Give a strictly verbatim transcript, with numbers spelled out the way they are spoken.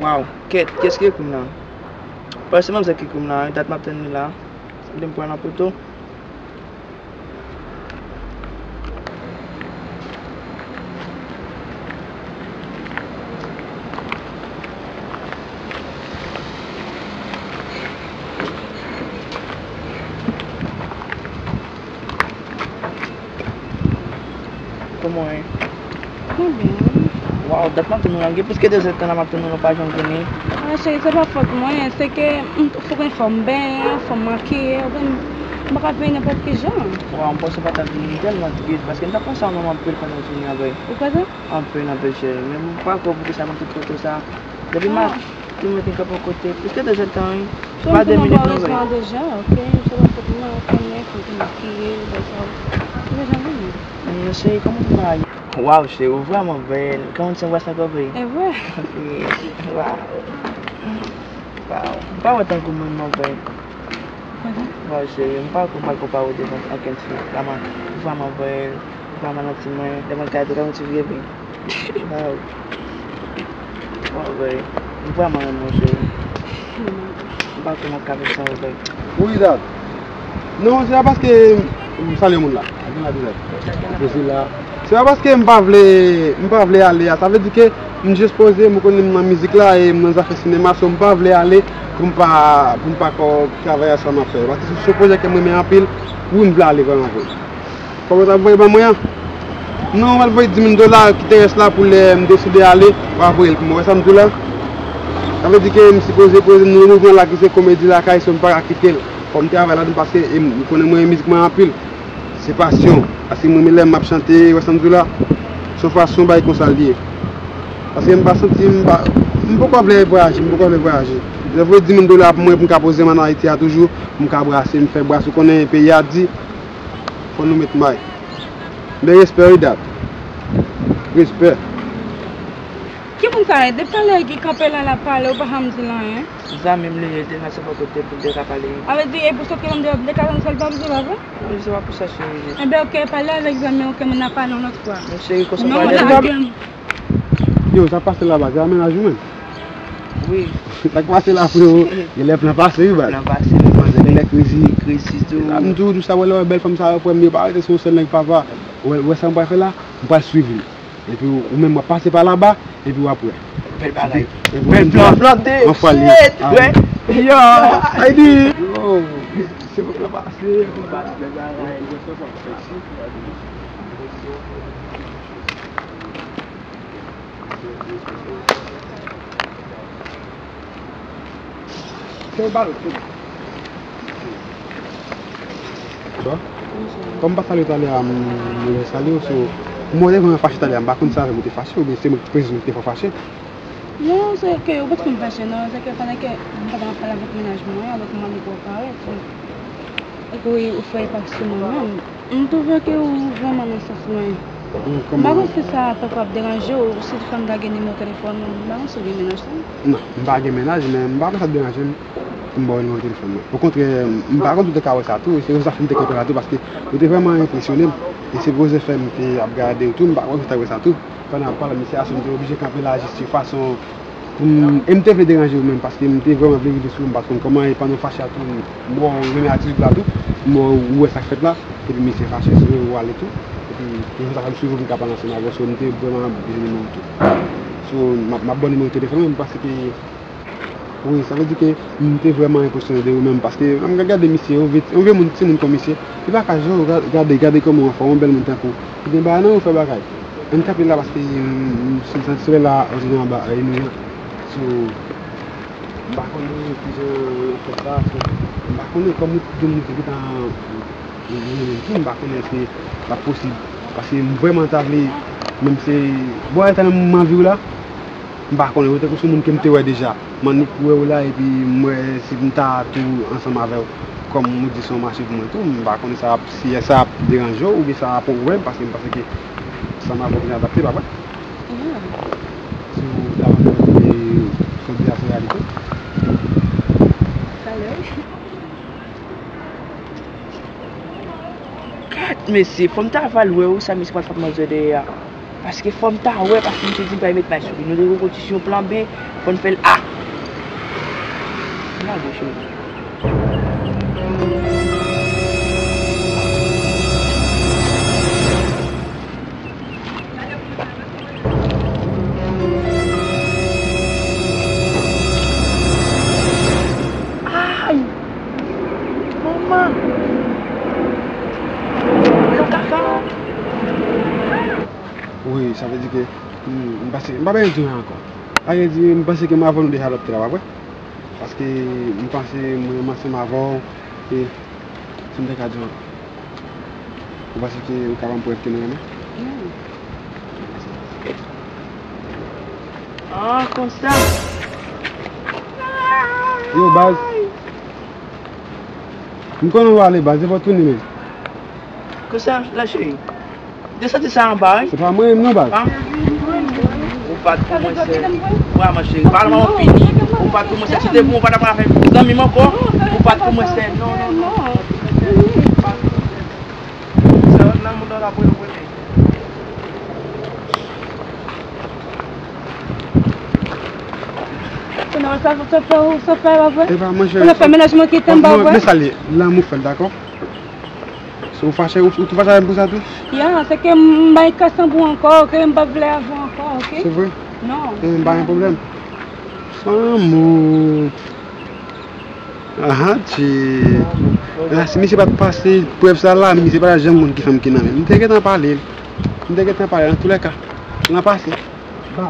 Waw, kèt, kiyès ki ekri m la? Paske se manzè ki ekri m la, dat m ap tann li la. Li m pran nan poto. Kòman w ye? Mwen byen, wi. Waw, dat m ap tann ou la, gen plis ke de zè tan la m ap tann ou, nou pa janm vini. Ah, cheri, se pa fòt mwen, se ke m fòk gen fò m benyen, fò m makiye, ou konn, m pa ka vini nenpòt ki jan. Waw, m panse w pa t ap vini, m tèlman tris, paske m t ap panse a ou anpil pandan w vini a, vre. Ou kwè sa? Anpil, anpil, cheri, men m pa kwè poukisa m ap tout foto sa. Depi m a Ki mwen te kanpe yon kote plis ke de zè tan, wi. Pa de minit non, vre. Deja, ok, se pa fòt mwen, ou konnen, fòk mwen makiye, bagay sa yo. Ou deja vini. Men cheri, kòman w va? Waw, cheri, ou vrèman bèl. Kòman w ti anbrase ankò, vre? E vre? Waw. Waw. M pa wè tankou moun non, vre. Waw, cheri, m pa konn, m pa konpare w devan okenn fi. Vrèman, ou vrèman bèl, ou vrèman nan ti mwen. Lè mwen gade w, tankou ti vye fi. Waw. Waw, bèl. M vrèman renmen w, cheri. M pa konn m ap ka viv san ou, bèl. Wi, dat. Non, se pa paske m salye moun la. Gen la, gen la. Poze la. Se pa paske m pa vle, m pa vle ale a. Sa vle di ke m jis poze m, ou konnen m nan mizik la e m nan zafè sinema, so m pa vle ale pou m pa, pou m pa ko travay a sa m ap fè. Paske se yon pwojè ke m renmen anpil, wi, m vle ale vrèman vre. Kòb yo t ap voye ban mwen an? Non, yo pral voye dis mil dola ki te rès la pou lè m deside ale, yo pral voye l pou mwen. Wè sa m di w la? Sa vle di ke m sipoze poze m nan mouvman la ki se Komedi Lakay, so m pa ka kite l. Fò m travay ladan l paske e m, ou konnen mwen mizik mwen anpil. Se pasyon. Paske mwen menm lè m ap chante, wè sa m di w la, se yon fason bay konsa l ye. Paske m pa santi, m pa, m poko vle vwayaje, m poko vle vwayaje. Lè voye dis mil dola pou mwen pou m ka poze m an Ayiti a toujou, pou m ka brase, m fè bras, ou konnen peyi a di, fò nou met may. Men respè wi dat. Respè. Ki moun sa ye? Depi talè ki kanpe la l ap pale, ou pa janm di l anyen. Zanmi m li ye, te nan se bò kote pou l te ka pale. A vle di, e pou sot ki nan deyò, m te ka tann sèl pa m di, pa vre? Wi, se pa pou sa, cheri. Enben, ok, pale avèk zanmi w, ke moun ap pale yon lòt fwa. Men cheri, konsa w pale. Yo, sa pase laba, se a mennaj ou menm? Wi. Sa k pase la, frero? Genlè plan pase, wi, baz. Plan pase, wi. Manzè genlè krezi. Krezi tou. M toujou di sa, wè, lè w wè bèl fanm sa yo, frè m, yo pa rete sou yon sèl nèg papa. Wè, wè sa m pral fè la, m pral swiv li. Epi ou, ou menm w ap pase pa laba, epi w ap wè. Bèl bagay. Epi bèl plan plante. An fwa li. Yo, Aydi. Yo, se pou plan pase. Bèl bagay. Kòm m pa salye w talè a, m, m vle salye w, so, m wè w te vrèman fache talè a, m pa konn sa avè m ou te fache, oubyen se mwen ki prezime ki te fè w fache. Non, se ke, ou pa t konn fache, non, se ke pandan ke m t ap pale avèk mennaj mwen, avèk manmi pou w parèt, epi ou fè epak sou mwen menm. M twouve ke ou vrèman nan sans mwen. M pa konn si sa ta pral deranje w, si fò m lage nimewo telefòn ou, m pa konn si w gen mennaj tou. Non, m pa gen mennaj, men m pa konn sa ap deranje m pou m ba w nimewo telefòn mwen. Okontrè, m pa konn si w te ka wè sa tou, e se rezon sa fè m te kanpe la tou, paske ou te vrèman enpresyone m. E se poze fè m te ap gade w tou, m pa konn si w ta wè sa tou. Pandan w ap pale, mesye a, m te oblije kanpe la jis yon fason pou m, e m te vle deranje w menm, paske m te vrèman vle rive sou ou, m pa t konn kòman, e pandan w fache a tou, m, m wè w renmen atitid la tou, m wè w wè sa k fèt la, epi mesye fache, se ou ale tou, epi toujou sa fè m swiv ou pou m ka pale ansanm avè w, so m te vrèman bezwen nimewo w tou. So, m ap, m ap ba w nimewo telefòn mwen, paske, wi, sa vle di ke m te vrèman enpresyone de ou menm, paske lè m gade misye, yon vye, yon vye moun, timoun kon misye, li pa ka jwe, gade, gade, gade kòman w anfòm, yon bèl moun tankou w, ou gen bagay nan ou, fè bagay. Ann kanpe la paske, mm, se, se, se lè la, anjeneral, anba, e, nou ye. So, m pa konnen kijan yo fè sa, so, m pa konnen kòm ou gen moun ki gentan, mm, mm, mm, tou, m pa konnen èske l ap posib. Paske m vrèman ta vle, menm se, bon, eta m anvi w la, m pa konnen, ou tankou se yon moun ke m te wè deja. M annik wè w la, epi m wè si m ta tou ansanm avè w. Kòm ou di se yon mache pou mwen tou, m pa konnen sa ap, si sa ap deranje w, oubyen sa ap yon pwoblèm, paske m panse ke sa m ap fè pou m adapte, pa vre? Yeah. Si w ta anvi, e, sa w di a se reyalite. Talè. Gad, mesye, fò m ta va l wè w, sa misye pral fè manzè dèyè a. Paske fò m ta wè, paske misye di m pa met may sou li. Nou te gen yon plan B, fò n fè l A. N a gwo cheri. Ay! Manman! Yo kaka! Wi, sa vle di ke m, m panse, m pa bezwen di anyen ankò. Sa vle di, m panse ke m avè w nou deja lòt tè la, pa vre? Paske m panse mwen menm ansanm avè w, e si m te ka di w ankò. Ou panse ke ou ka ban m prèv ke nou renmen? Ah, konsa. Yo, baz. M konnen w ale, baz, e pa tounen menm. Konsa, la cheri. Desann ti sa anba, wi. Se pa mwen menm non, baz. Pa m. Ou bat pou mwen, sè. Vrèman, cheri. Pale m avan fini. Ou bat pou mwen, sè. Si te pou mwen, ou pa t ap fè zanmi m ankò. Ou bat pou mwen, sè. Non, non, non. Ou bat pou mwen, sè. Sè, nan moun nan la pou yo premye. Kounye a sa, sa fè, sa fè, pa vre? E pa mwen, cheri. Kounye a fè menaj mwen kite m, pa vre? Men sa l ye. Lanmou fè l, dakò? Si w fache, ou, ou tou fache avè m pou sa tou? Ya, se ke m bay kè san pou ankò, oke? M pa vle avè w ankò, oke? Se vre? Non. E, m pa gen pwoblèm. Lanmou. Aha, ti. Ah, si misye pa t pase prèv sa la, misye pa t janm konn ki fanm ki nan men l. M te gentan pale l. M te gentan pale l, antoulèka. Lan pase. Ba.